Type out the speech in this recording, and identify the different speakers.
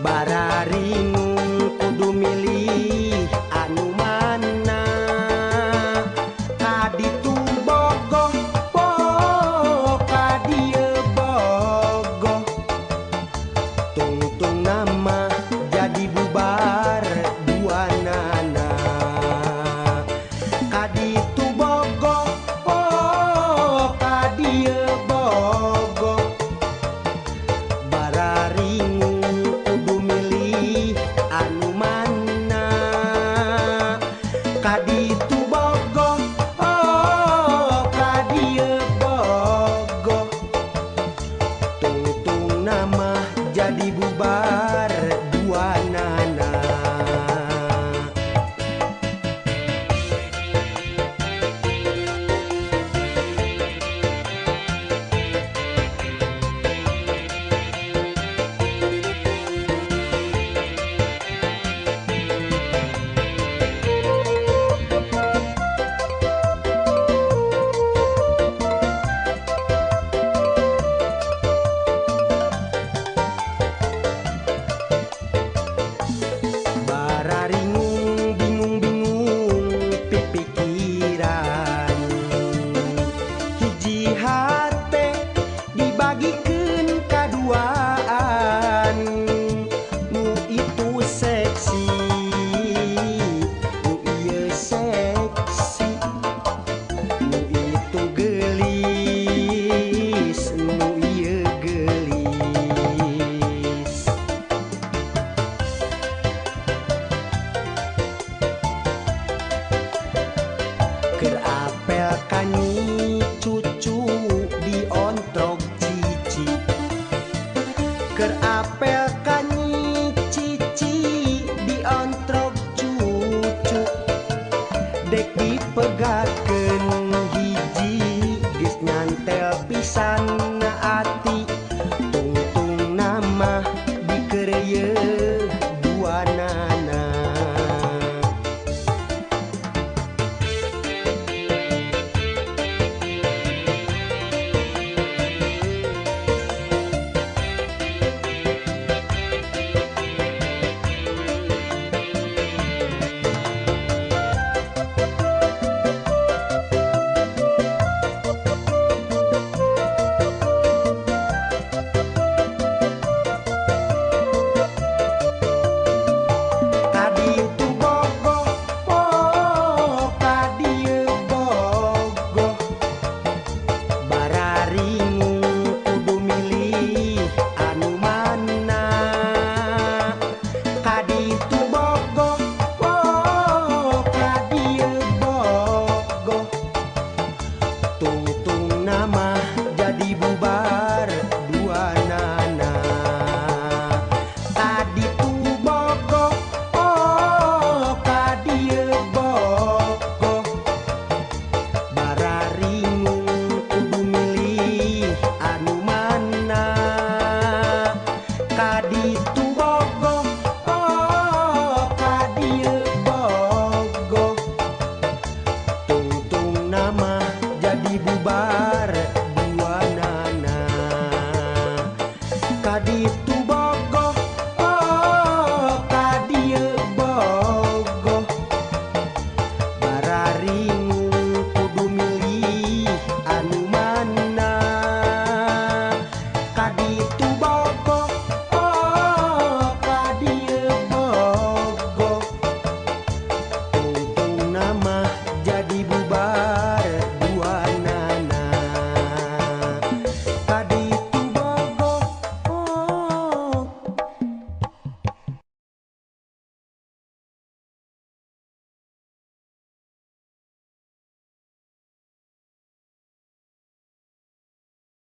Speaker 1: Bararingung kudu milih anu mana, kaditu bogoh po kadieu bogoh. Tungtung nama jadi bubar duanana, kaditu bogoh po kadieu bogoh. Bararingung kudu milih anu mana, kaditu bogoh oh kadieu bogoh. Tungtung nama jadi bubar duanana. Bararingung bingung-bingung pipikiran, hiji hate dibagikeun kaduaan. Nu itu seksi, nu ieu seksi, nu itu geulis, nu ieu geulis. Keur apel kanyi cucu diontrog cici, keur apel kanyi cici diontrog cucu. Dek dipegatkeun hiji geus nyantel pisan ati. Tungtung nama dikeureuyeun duanana. Kaditu bogoh po kadieu bogoh. Bararingung kudu milih anu mana, kaditu bogoh po kadieu bogoh. Tungtung nama jadi bubar duanana, kaditu bogoh oh kadieu bogoh. Bararingung kudu milih anu mana, kaditu bogoh.